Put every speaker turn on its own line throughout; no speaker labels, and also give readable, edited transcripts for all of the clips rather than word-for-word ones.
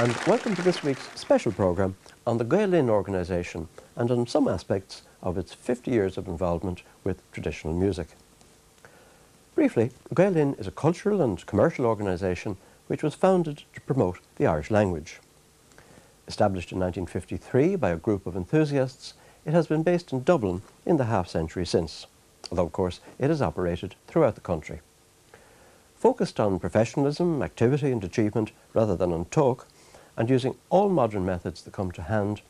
and welcome to this week's special programme on the Gael Linn organisation and on some aspects of its 50 years of involvement with traditional music. Briefly, Gael Linn is a cultural and commercial organisation which was founded to promote the Irish language. Established in 1953 by a group of enthusiasts, it has been based in Dublin in the half century since, although of course it has operated throughout the country. Focused on professionalism, activity and achievement rather than on talk, and using all modern methods that come to hand,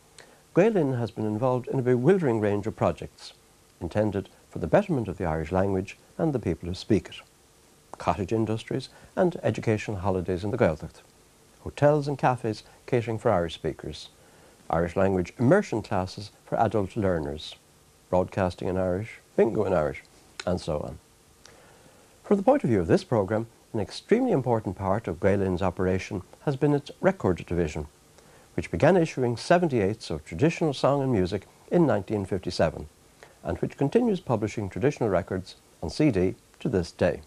Gael Linn has been involved in a bewildering range of projects intended for the betterment of the Irish language and the people who speak it. Cottage industries and educational holidays in the Gaeltacht, hotels and cafes catering for Irish speakers, Irish language immersion classes for adult learners, broadcasting in Irish, bingo in Irish, and so on. From the point of view of this programme, an extremely important part of Gael Linn's operation has been its record division, which began issuing 78s of traditional song and music in 1957, and which continues publishing traditional records on CD to this day.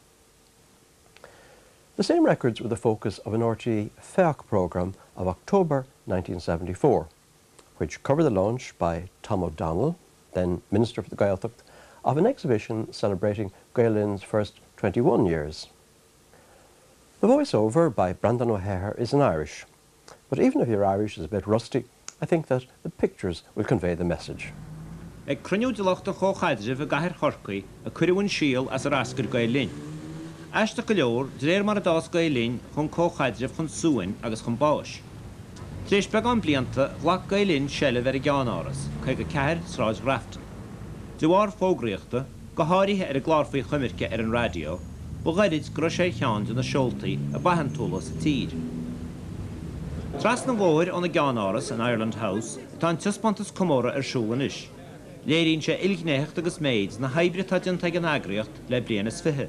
The same records were the focus of an RTÉ Féach programme of October 1974, which covered the launch by Tom O'Donnell, then Minister for the Gaeltacht, of an exhibition celebrating Gael Linn's first 21 years. The voiceover by Breandán Ó hEithir is in Irish, but even if your Irish is a bit rusty, I think that the pictures will convey the message.
Ag cruinniú de lucht an Chomhchaidrimh i gcathair Chorcaí a cuireadh an síol as ar eascair Gael Linn. Aisteach go leor, de réir mar a d'fhás Gael Linn, thug an Comhchaidreamh chun suain agus chun báis. Tar éis beagán blianta, ghlac Gael Linn seilbh ar a gceannáras, 54 Sráid Ghrafton. De bharr fógraíochta, go háirithe ar an gclár faoi choimirce ar an raidió, ba ghairid go raibh sé ar cheann de na seoltaí a b'aitheantúla sa tír. Trasna an bhóthair óna gceannáras, an Ireland House, atá an taispeántas comórtha ar siúl anois. Léiríonn sé ilghnéitheacht agus méid na hoibre atá déanta ag an eagraíocht le bliain is fiche.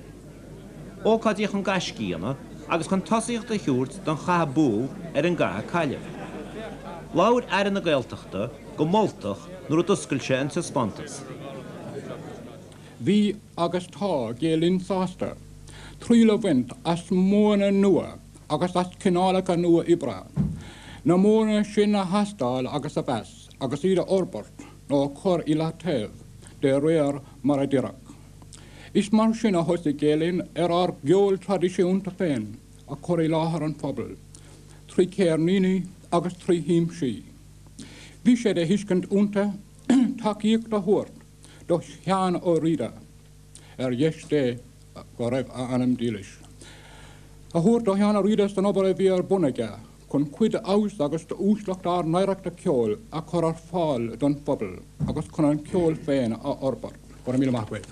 Ócáidí chun gaiscí a dhéanamh agus chun tosaíocht a thabhairt don chath a buadh ar an gcath a cailleadh. Labhair Aire na Gaeltachta go moltach nuair a d'oscail sé an taispeántas.
Bhí agus tá Gael Linn sásta triail a bhaint as modhanna nua agus as cineálacha nua oibre, na modhanna sin a thástáil agus a mheas agus iad a fhorbairt nó a chur i leataobh de réir mar a d'oirfeadh. Is mar sin a thosaigh Gael Linn ar ár gceol traidisiúnta féin a chur i láthair an phobail, trí cheirníní agus trí shiamsaí. Bhí sé de thuiscint iontu tacaíocht a thabhairt do Sheán Ó Riada, ar dheis Dé go raibh a anam dílis, a thabhairt do Sheán Ó Riada san obair a bhí ar bun aige chun cuid d'fheabhas agus d'uaisleacht ár n-oidhreachta ceoil a chur ar fáil don phobal agus chun an ceol féin a fhorbairt. Go raibh míle maith agaibh.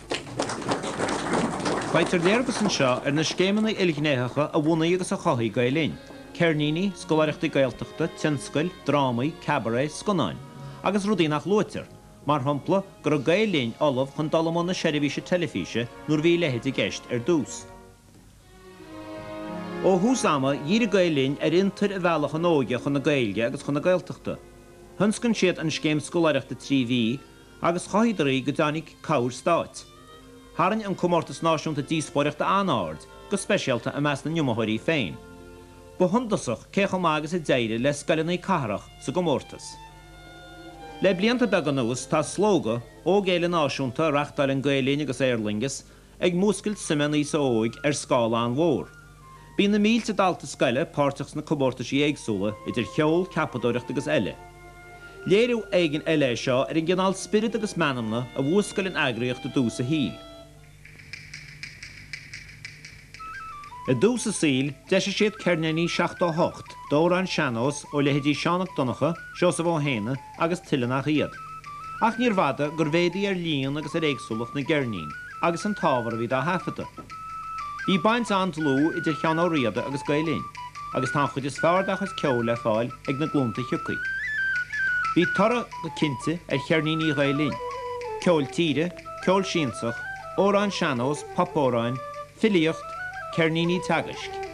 Faightear léargas anseo ar na scéimeanna ilghnéitheacha a bhunaigh agus a chothaigh Gael Linn, ceirníní, scoláireachtaí Gaeltachta, tionscail, drámaí, cabaret, scannáin, agus rudaí nach luaitear, mar shampla go raibh Gael Linn ullamh chun dul i mbun na seirbhíse teilifíse nuair a bhí a leithéid i gceist ar dtús. Ó thús ama, dhírigh Gael Linn ar fhiontair a mheallfadh an óige chun na Gaeilge agus chun na Gaeltachta. Thionscain siad an scéim scoláireachta 3 mhí agus chothaíodar í go dtáinig cabhair stáit. Tharraing an comórtas náisiúnta díospóireachta an-aird, go speisialta i measc na n-iomaitheoirí féin. Ba shuntasach cé chomh maith agus a d'éirigh le scoileanna cathrach sa gcomórtas. Le blianta beaga anuas tá Slógadh, ógfhéile náisiúnta a reachtáileann Gael Linn agus Aer Lingus, ag múscailt suime an aosa óig ar scála an-mhór. Bíonn na mílte dalta scoile páirteach sna comórtaisí éagsúla, idir cheol, ceapadóireacht agus eile. Léiriú éigin eile é seo ar an gcineál spiorad agus meanmna a mhúscail an eagraíocht i dtús a shaoil. I dtús a saoil, d'eisigh siad ceirníní 78 d'amhráin sean-nós ó leithéidí Seán 'Mac Donncha, Seosamh Ó hÉanaí agus tuilleadh nach iad. Ach níorbh fhada gur mhéadaigh ar líon agus ar éagsúlacht na gceirnín agus an t-ábhar a bhí dá thaifeadadh. Bhí baint an-dlúth idir Sheán Ó Riada agus Gael Linn agus tá an chuid is fearr dá chuid ceoil le fáil ag na glúnta a thiocfaidh. Bhí toradh go cinnte ar cheirníní Ghael Linn, ceol tíre, ceol siansach, amhráin sean-nós, popamhráin, filíocht, ceirníní teagaisc.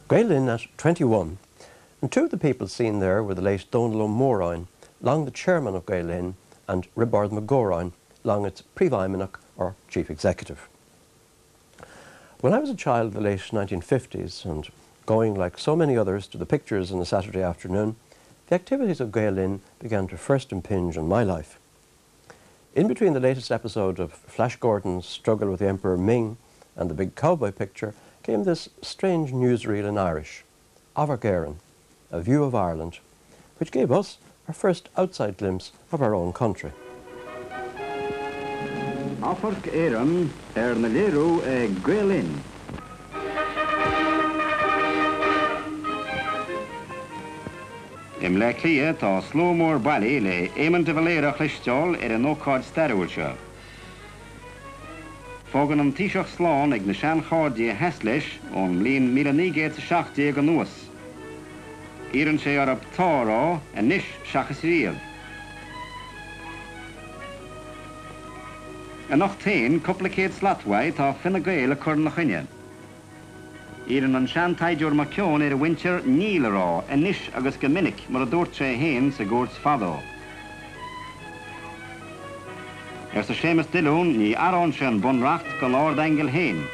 Gael Linn at 21, and two of the people seen there were the late Dónal Ó Móráin, long the chairman of Gael Linn, and Roibeárd Mac Góráin, long its Príomhfheidhmeannach or chief executive. When I was a child in the late 1950s and going like so many others to the pictures on a Saturday afternoon, the activities of Gael Linn began to first impinge on my life. In between the latest episode of Flash Gordon's struggle with the Emperor Ming and the big cowboy picture came this strange newsreel in Irish, Amharc Éireann, a view of Ireland, which gave us our first outside glimpse of our own country.
Amharc Éireann arna léiriú ag Gael Linn. I mBleá Cliath tá slua mór bailithe le Éamon de Valera a chloisteáil ar an ócáid stairiúil seo. Fágann an Taoiseach slán ag na seanchairde a sheas leis ón mbliain 1917 anuas. Iarrann sé orthu 'Tá' a rá, anois seachas riamh. Anocht féin, cúpla céad slat uaidh, tá Fine Gael ag cur ina choinne. Iarrann an sean-taighdeoir Mac Keown ar a mhuintir 'Níl' a rá, anois agus go minic, mar a dúirt sé féin sa gcúirt fadó. Arsa Séamus Dillún, ní athróinn sé an Bunreacht don Ard-Aingeal féin.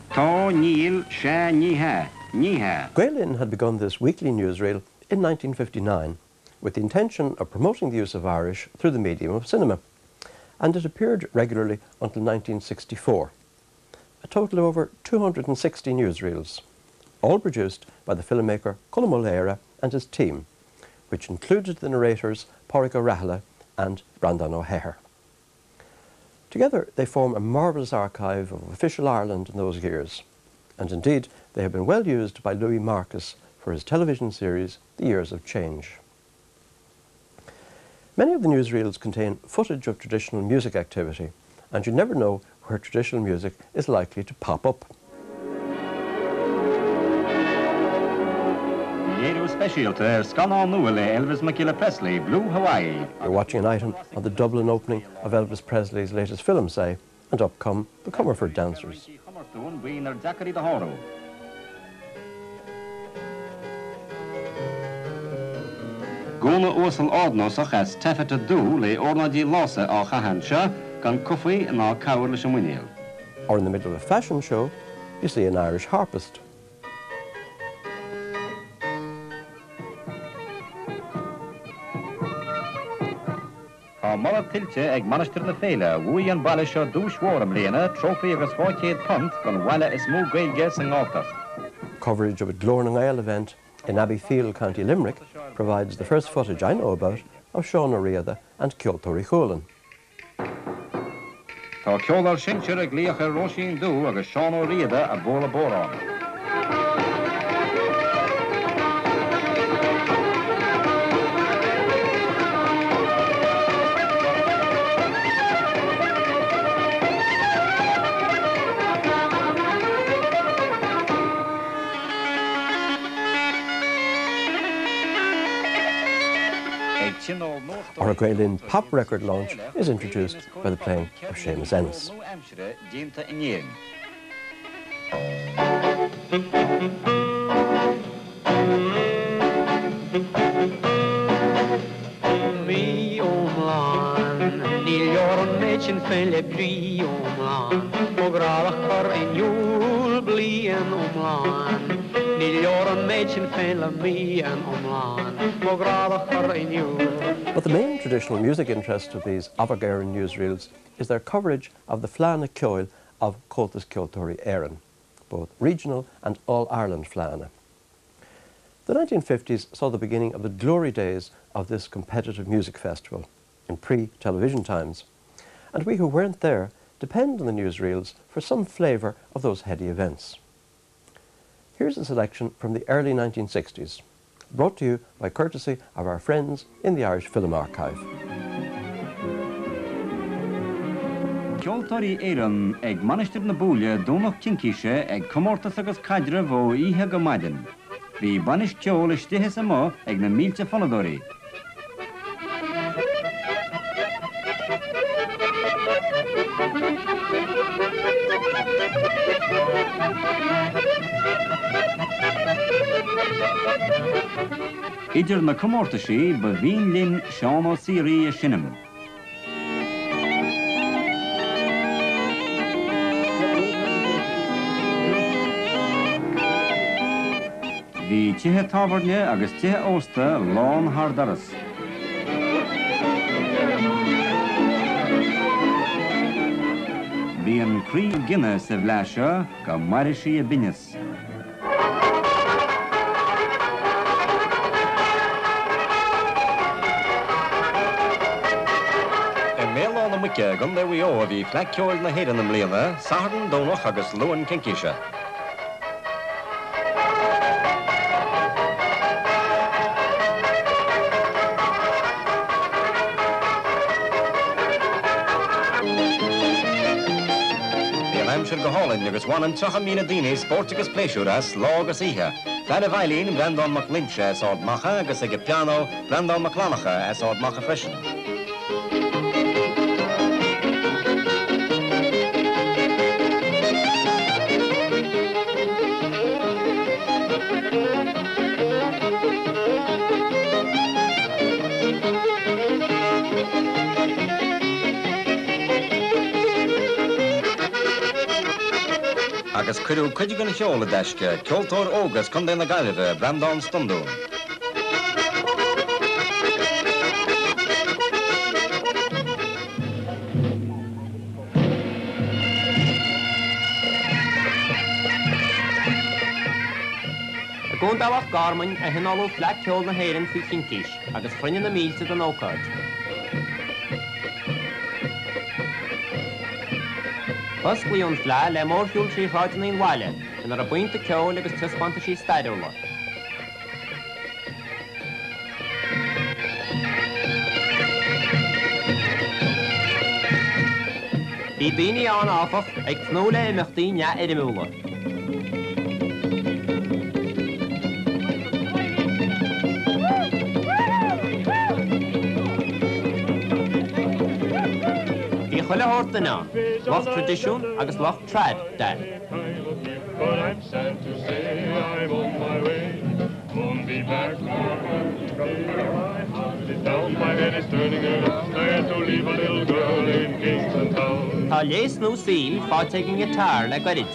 Tá, níl, sea, ní hea, ní hea.
Gael Linn had begun this weekly newsreel in 1959 with the intention of promoting the use of Irish through the medium of cinema, and it appeared regularly until 1964. A total of over 260 newsreels, all produced by the filmmaker Colm Ó Laoire and his team, which included the narrators Pádraig Ó Rathaille and Breandán Ó hEithir. Together they form a marvellous archive of official Ireland in those years, and indeed they have been well used by Louis Marcus for his television series The Years of Change. Many of the newsreels contain footage of traditional music activity, and you never know where traditional music is likely to pop up.
Léiriú speisialta ar scannán nua le Elvis Mac Giolla Presley, Blue Hawaii.
You're watching an item on the Dublin opening of Elvis Presley's latest film, say, and up come the Comerford dancers.
Chomartún, buíon ar deacair iad a shárú. Gúna uasal ardnósach as taifeadta dubh le ornáidí lása á chaitheamh anseo gan cufaí ná cabhair leis an muinéal.
Or in the middle of a fashion show, you see an Irish harpist.
Tá moladh tuillte ag Mainistir na Féile. Bhuaigh an baile seo duais mhór i mbliana, trófaí agus £200 don bhaile is mó Gaeilge sa nGalltacht.
Coverage of a Glór na nGael event in Abbeyfeale, County Limerick provides the first footage I know about of Seán Ó Riada and Ceoltóirí Chualann.
Tá ceol ár sinsear ag glaoch ar Róisín Dubh agus Seán Ó Riada ag bualadh bodhrán. Ag tionól
Or a Gael Linn pop record launch is introduced by the playing of Seamus Ennis.
aimsire déanta in Éirinn.
Mí iomlán, Ní leor an méid sin féin le brí iomlán, Mo ghrá a chur in iúl bliain iomlán. Ní leor an méid sin féin le mí iomlán, Mo ghrá a chur in iúl.
But the main traditional music interest of these Amharc Éireann newsreels is their coverage of the Fleadhanna Ceoil of Comhaltas Ceoltóirí Éireann, both regional and all-Ireland Fleadhanna. The 1950s saw the beginning of the glory days of this competitive music festival in pre-television times, and we who weren't there depend on the newsreels for some flavour of those heady events. Here's a selection from the early 1960s, brought to you by courtesy of our friends in the Irish Film Archive.
Ceoltóirí Éireann ag Mainistir na Búille Domhnach Cincíse ag comórtas agus caidreamh ó oíche go maidin. Bhí bainis ceoil istigh is amuigh ag na mílte fonnadóirí. Idir na comórtaisí ba bhinn linn Seán Ó Siaraí ag seinm. Bhí tithe tábhairne agus tithe ósta lán thar doras. Bhí an croí ag ginadh sa bhFleadh seo go maire sí a binneas. I mBéal Átha na Muice i gContae Mhaigh Eo a bhí Fleadh Ceoil na hÉireann i mbliana, Satharn, Domhnach agus Luan Cincíse. Bhí an aimsir go hálainn agus bhain an 30,000 daoine spóirt agus pléisiúr as, lá agus oíche. Fear an veidhlín, Breandán Mac Loingsigh as Ard Macha agus ag an bpianó, Breandán Mac Fhlannchadha as Ard Macha freisin. Agus cuireadh cuid den cheol i dtaisce, ceoltóir óg as Contae na Gaillimhe, Breandán Standún.
I gContae Loch Garman a thionóladh Fleadh Ceoil na hÉireann faoi chincís agus chruinnigh na mílte don ócáid. Osclaíodh an Fleadh le mórshiúl trí shráideanna an bhaile ina raibh buíonta ceoil agus taispeántaisí stairiúla. Bhí daoine ann, áfach, ag tnúth le imeachtaí neamhfhoirmiúla. Bhí chuile shórt duine ann, lucht traidisiúin agus lucht trad, de. Tá léas nua saoil faighte ag an ngiotár le gairid.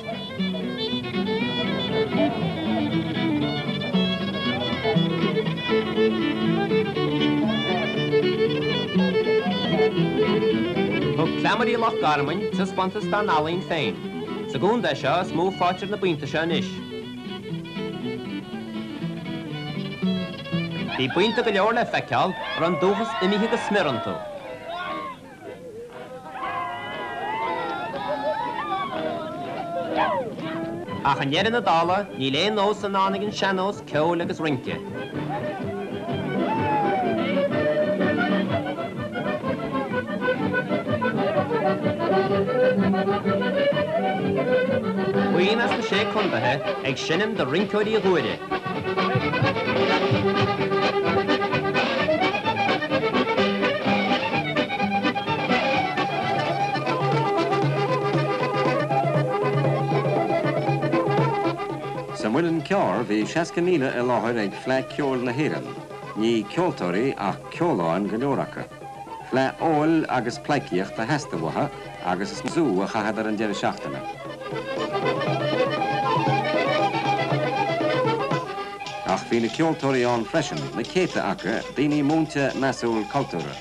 Thug Cleamairí Loch Garman taispeántas dá n-ealaín féin. Sa gcontae seo is mó a faightear na buíonta seo anois. Bhí buíonta go leor le feiceáil a raibh an dúchas imithe go smior iontu. Ach i ndeireadh na dála, níl aon nós i ndán ag an sean-nós ceoil agus rince. Buíon as na Sé Contaetha ag seinm do rinceoirí Ghuaire.
Sa Mhuileann Cearr bhí 60,000 i láthair ag Fleadh Ceoil na hÉireann. Ní ceoltóirí ach ceoláin go leor acu. Fleadh óil agus pleidhcíocht a theastaigh uathu agus is zú a chaitheadar an deireadh seachtaine. Ach bhí na ceoltóirí ann freisin, na céadta acu, daoine múinte, measúil, cultúrtha.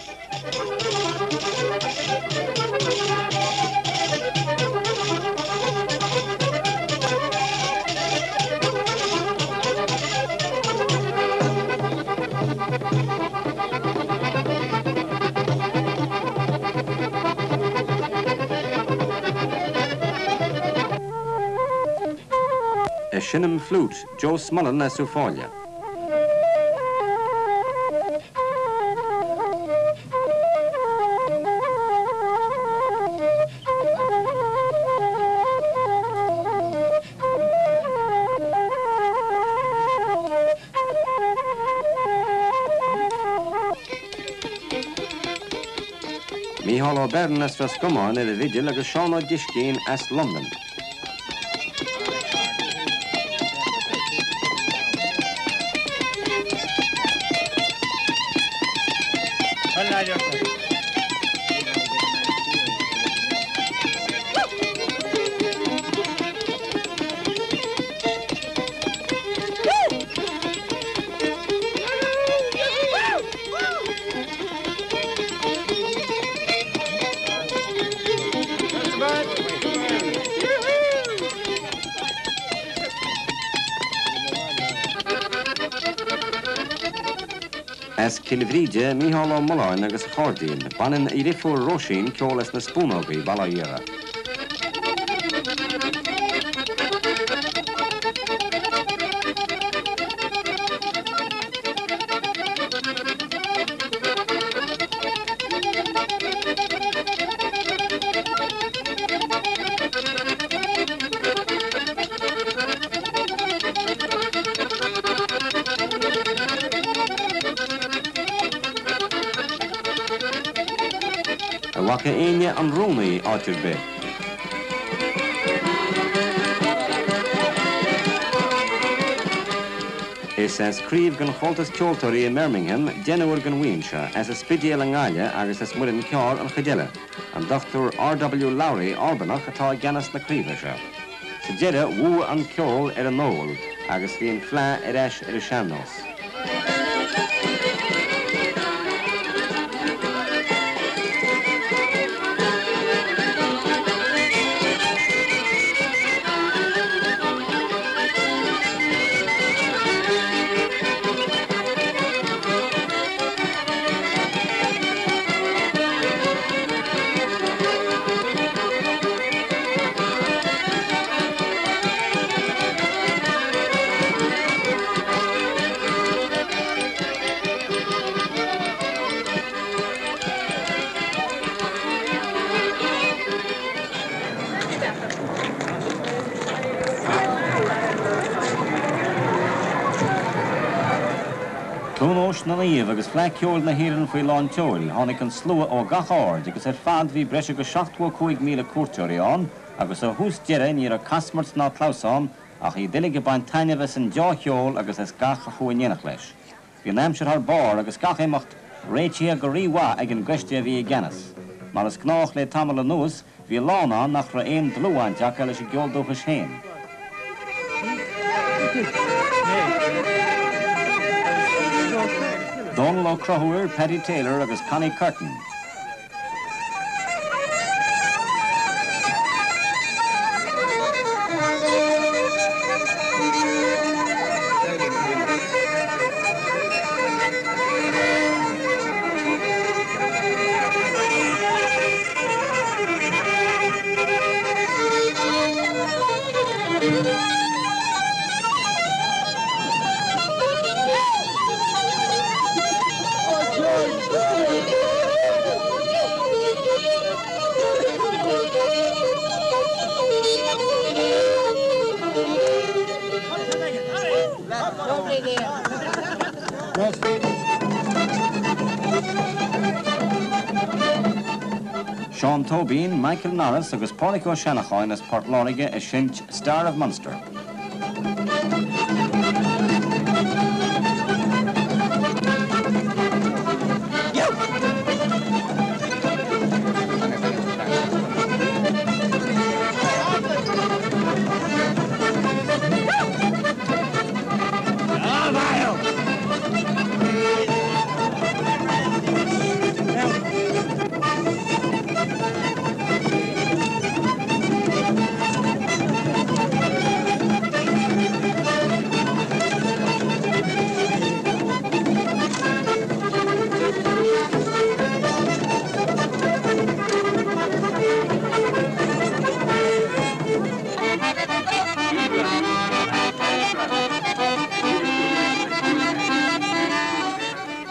Ag seinm fliúit, Joe Smullen as Uíbh Fhailí. Mícheál Ó Beirn as Ros Comáin ar an bhfidil agus Seán Ó Discín as Londain. As Cill Bhríde, Mícheál Ó Mulláin agus a chairdín. Baineann a dhrifiúr Róisín ceol as na spúnógaí, bail ó Dhia uirthi. An bhfaca éinne an rúnaí áit ar bith? Is as craobh den Chomhaltas Ceoltóirí i mBirmingham deichniúr den bhuíon seo, as an Spidéal i nGaillimh agus as Muileann Cearr an chuid eile. An Dr R.W. Lowry, Albanach, atá i gceannas na craoibhe seo. Sa deireadh, bhuaigh an ceol ar an ól agus bhí an fleadh ar ais ar an sean-nós. Tionóisc na Naomh agus Fleadh Ceoil na hÉireann faoi lán tseoil, tháinig an slua ó gach aird agus ar fad bhí breis agus 75,000 cuairteoirí ann agus ó thús deireadh ní raibh casmairt ná clamhsán ach iad uilig ag baint taitneamh as an deá-cheol agus as gach a chuaigh in éineacht leis. Bhí an aimsir thar barr agus gach imeacht réitithe go rí-mhaith ag an gcoiste a bhí i gceannas. Mar is gnách le tamall anuas, bhí a lán ann nach raibh aon dlúthbhaint acu leis an gceol dúchais féin. Dónal Ó Conchúir, Paddy Taylor agus Connie Curtin. Seán Tóibín, Michael Norris agus Pádraic Ó Seanacháin as Port Láirge ag seinnt Star of Munster.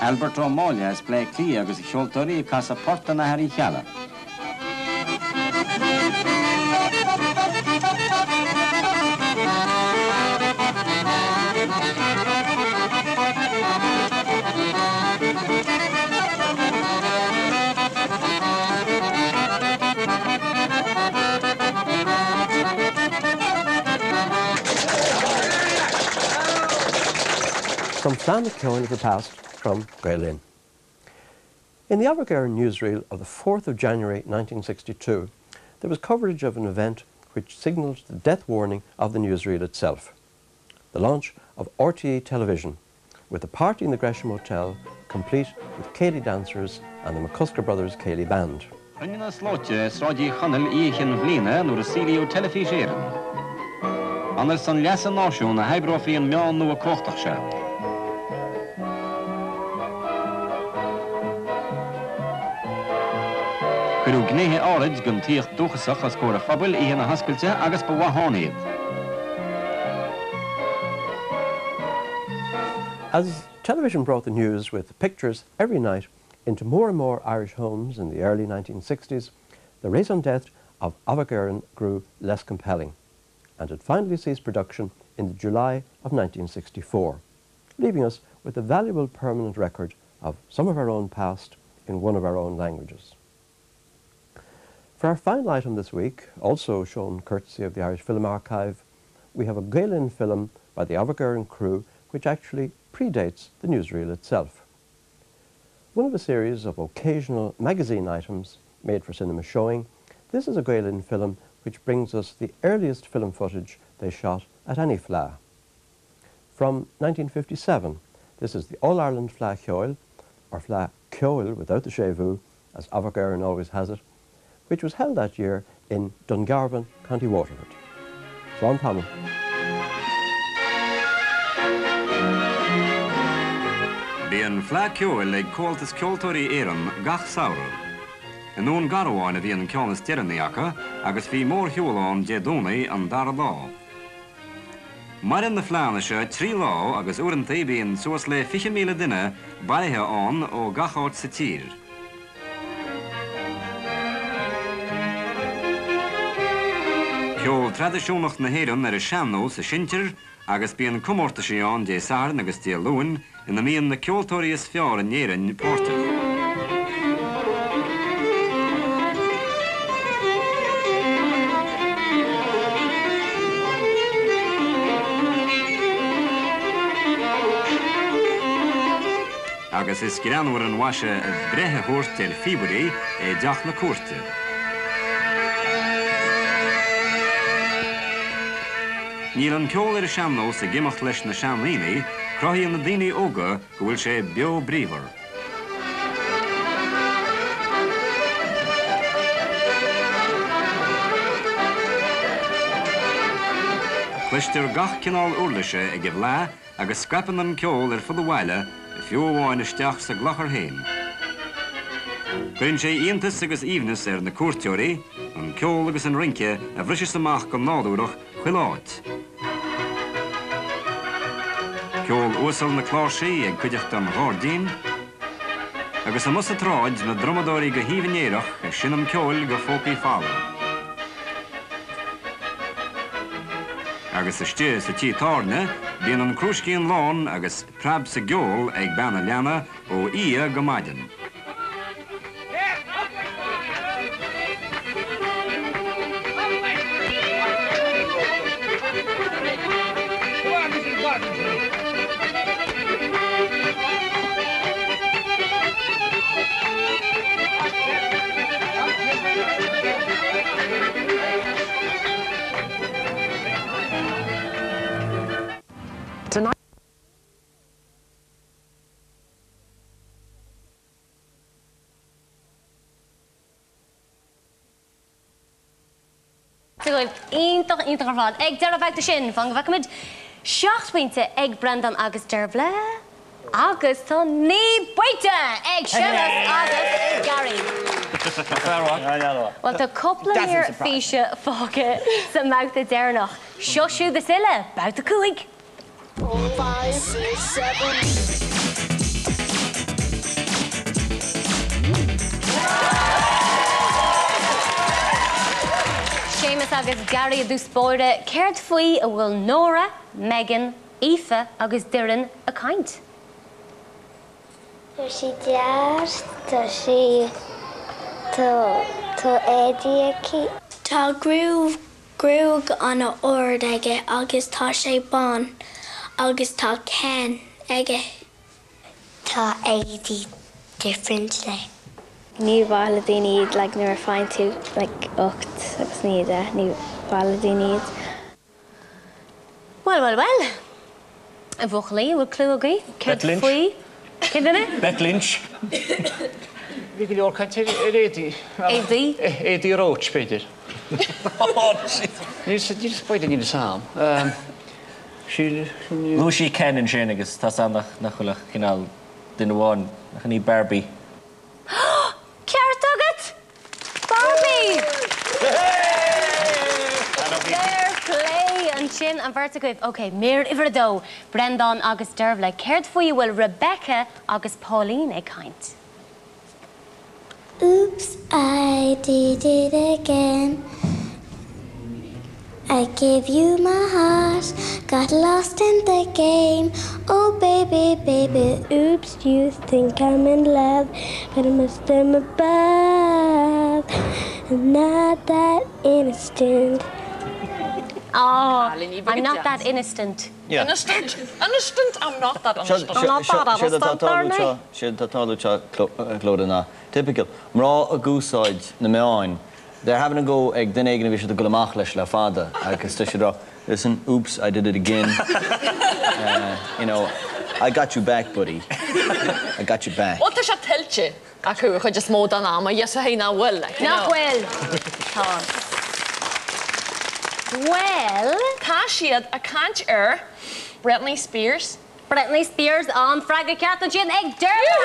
Albert Ó Máille as Bleá Cliath agus a cheoltóirí ag casadh Port an Athar Uí Cheallaigh.
Some Fleadhanna Ceoil of the past from Gael Linn. In the Amharc Éireann newsreel of the 4th of January 1962, there was coverage of an event which signalled the death warning of the newsreel itself. The launch of RTE television, with a party in the Gresham Hotel, complete with céilí dancers and the McCusker Brothers Céilí Band.
Cruinneadh na slóite i Sráid Uí Chonaill oíche Chinn Bhliana nuair a saolaíodh Teilifís Éireann. An ar son leasa an náisiúin a hoibreofaí an meán nua cumhachtach seo? Cuireadh gnéithe áirid den tsaíocht dúchasach os comhair an phobail oíche na hoscailte agus ba mhaith ann iad.
As television brought the news with pictures every night into more and more Irish homes in the early 1960s, the raison d'etre of Amharc Éireann grew less compelling, and it finally ceased production in the July of 1964, leaving us with a valuable permanent record of some of our own past in one of our own languages. For our final item this week, also shown courtesy of the Irish Film Archive, we have a Gael Linn film by the Amharc Éireann crew which actually predates the newsreel itself. One of a series of occasional magazine items made for cinema showing, this is a Gael Linn film which brings us the earliest film footage they shot at any Fleadh. From 1957, this is the All-Ireland Fleadh Cheoil, or Fleadh Ceoil without the séimhiú, as Amharc Éireann always has it, which was held that year in Dungarvan, County Waterford. Slán tamall.
Bíonn Fleadh Ceoil ag Comhaltas Ceoltóirí Éireann gach samhradh. I nDún Garbhán a bhí an ceann is deireanaí acu agus bhí mórshiúl ann Dé Domhnaigh an dara lá. Maireann na fleánna seo 3 lá agus uaireanta bíonn suas le 20,000 duine bailithe ann ó gach áit sa tír. Ceol traidisiúnach na hÉireann ar an sean-nós a seinntear agus bíonn comórtaisí ann Dé Sathairn agus Dé Luain ina mbíonn na ceoltóirí is fearr in Éirinn páirteach. Agus is greannmhar an mhaise breith a thabhairt ar phíobairí i dteach na cúirte. Níl an ceol ar an sean-nós ag imeacht leis na seandaoine, cruthaíonn na daoine óga go bhfuil sé beo bríomhar. Cloistear gach cineál uirlise ag an bhFleadh agus scaipeann an ceol ar fud an bhaile, fiú amháin isteach sa gclochar féin. Cuireann sé iontas agus aoibhneas ar na cuairteoirí, an ceol agus an rince a bhriseas amach go nádúrach chuile áit. Ceol uasal na cláirsí ag cuideachta an ghairdín, agus amuigh sa tsráid na drumadóirí go haoibhinn aerach ag seinm ceoil go phócaí folamh. Agus istigh sa tí tábhairne bíonn an crúiscín lán agus preab sa gceol ag bean an leanna ó oíche go maidin.
Dia dhaoibh. Iontach, iontach ar fad. Ag deireadh an bhabhta sin, fan go bhfeicfimid, 7 bpointe ag Breandán agus Dearbhla agus tá 9 bpointe ag Séamus agus ag Gary. Bhuel, tá cúpla mír físe fágtha sa mbabhta deireanach. Seo siúd is uile, babhta 5! Séamus agus Gary i dtús báire, céard faoi a bhfuil Nóra, Megan, Aoife agus Doireann ag caint?
Tá sí deas, tá sí, tá, tá éadaí aici. Tá gruag Gruag an-ard aige agus tá sé bán agus tá Ken aige. Tá éadaí different le. Ní mhaith le daoine iad like nuair a faigheann tú like 8 agus 9 10 ní mhaith le daoine iad.
Bhuel, bhuel, bhuel, a bhuachaillí, an bhfuil clue agaibh
céard
Beth
Lynch.
faoi? Cén duine?
Beth Lynch.
Bhí go leor cainte ar éadaí.
Éadaí?
Éadaí Roach, b'fhéidir. Níl b'fhéidir níl 'fhios a'm.
Luaigh sí Ken ansin agus tá 's a'm nach bhfuil ach cineál duine amháin, nach in í Barbie.
Ceart agat! Barbie! Fair play ansin an bheirt agaibh. Ok, mír uimhir a dó, Breandán agus Dervla, céard faoi a bhfuil Rebecca agus Pauline ag caint?
Oops, I did it again. I gave you my heart, got lost in the game. Oh baby, baby, oops, you think I'm in love, but I must am above. I'm not that innocent.
Oh, I'm not that innocent.
Yeah.
Innocent? Innocent? I'm not that innocent.
Séard atá ag tarlú seo, séard atá ag tarlú seo, Clodagh, ná typical, mná ag úsáid na meáin They're having a go ag duine éigin a bhí siad ag dul amach leis le fada agus tá siad ag rá, listen, oops, I did it again, you know, I got you back, buddy, I got you back.
Bhuel, tá sé tuillte acu an chuid is mó den am, a fhios a nach bhfuil, like, you
Nach
know.
bhfuil? Tá. Bhuel.
Tá siad ag caint ar Britney Spears.
Britney Spears an freagra ceart ansin ag Dervla!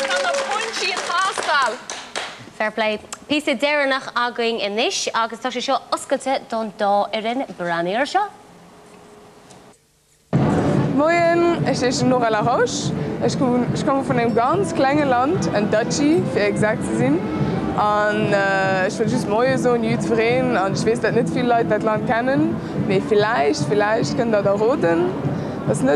Tá na pointí ag teastáil.
Fair play. Píosa deireanach againn anois agus tá sé seo oscailte don dá fhoireann. Breathnaigh air seo.
Moien, ech heeschen Nora Laroche. Ech komme vun engem ganz klenge Land, en Duchy fir exakt ze sinn. An ech wëll just Moie soen jiddwereen. An ech weess, dat net vill Leit dat Land kennen, mee villäicht, villäicht kënnt der et erroden. Ass net.